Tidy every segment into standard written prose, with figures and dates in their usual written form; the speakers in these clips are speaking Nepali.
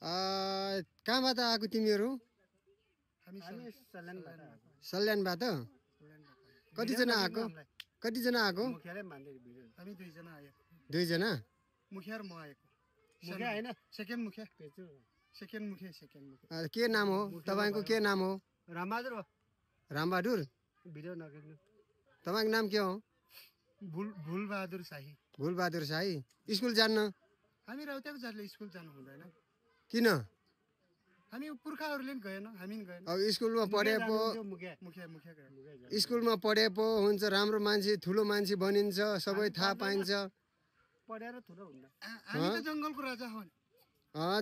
कहाँबाट आएको तिमीहरू? सल्यानबाट। कतिजना आएको? दुईजना? के नाम हो तपाईँको? के नाम हो? रामबहादुर। तपाईँको नाम के हो? भुलबहादुर शाही। भुलबहादुर शाही। स्कुल जान्न? हामी राउतेको जातले स्कुल जानु हुँदैन। किन? हामी पुर्खाहरूले गएन, हामी गएन। अब स्कुलमा पढे पो स्कुलमा पढे पो हुन्छ, राम्रो मान्छे ठुलो मान्छे बनिन्छ, सबै थाहा पाइन्छ। पढेर ठुलो हुन्न। हामी त जङ्गलको राजा हो।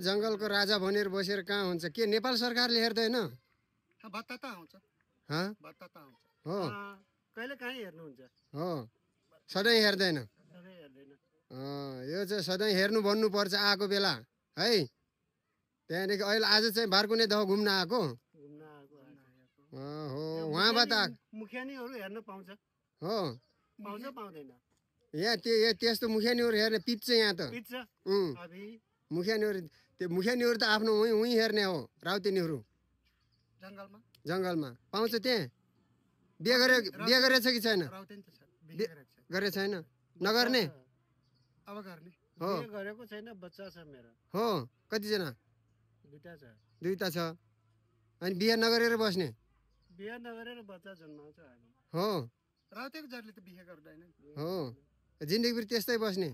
जङ्गलको राजा भनेर बसेर कहाँ हुन्छ? के नेपाल सरकारले हेर्दैन? भत्ता त आउँछ। भत्ता त आउँछ। हो, कहिले काहीँ हेर्नुहुन्छ? हो, सधैँ हेर्दैन। यो चाहिँ सधैँ हेर्नु भन्नुपर्छ आएको बेला है। त्यहाँदेखि अहिले आज चाहिँ बार्कुने दह घुम्न आएको हो। उहाँबाट मुखियानीहरू हेर्न पाउँछ? हो, पाउँछ पाउँदैन? यहाँ त्यस्तो मुखियानीहरू हेर्ने पिच्छ यहाँ त। मुखियानीहरू त आफ्नो उहीँ हेर्ने हो। राउतेनीहरू जङ्गलमा पाउँछ। त्यहाँ बिहे गरेछ कि छैन? गरे छैन? नगर्ने? अब गर्ने हो, गरेको छैन। बच्चा छ मेरो। हो, कतिजना? दुईटा छ। अनि बिहे नगरेर बस्ने? बिहे नगरेर बच्चा जन्माउँछ हामी। हो, राउतेको जातले त बिहे गर्दैन। हो, जिन्दगीभर त्यस्तै बस्ने?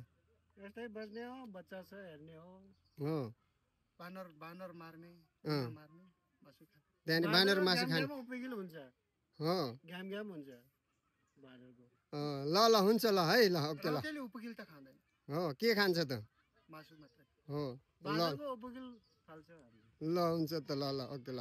यस्तै बस्ने हो। बच्चा छ हेर्ने हो। हो, बानर मार्ने, मासु खाने। त्यहाँदेखि बानर मासु खाने हुन्छ। हो, घ्याम हुन्छ बानरको। ल ल हुन्छ ल है। ल ओके ल। उपकिल त खाँदैन। हो, के खान्छ त? मासु मात्रै। हो, ल बानरको उपकिल खान्छ। ल हुन्छ त। ल ल ओके ल।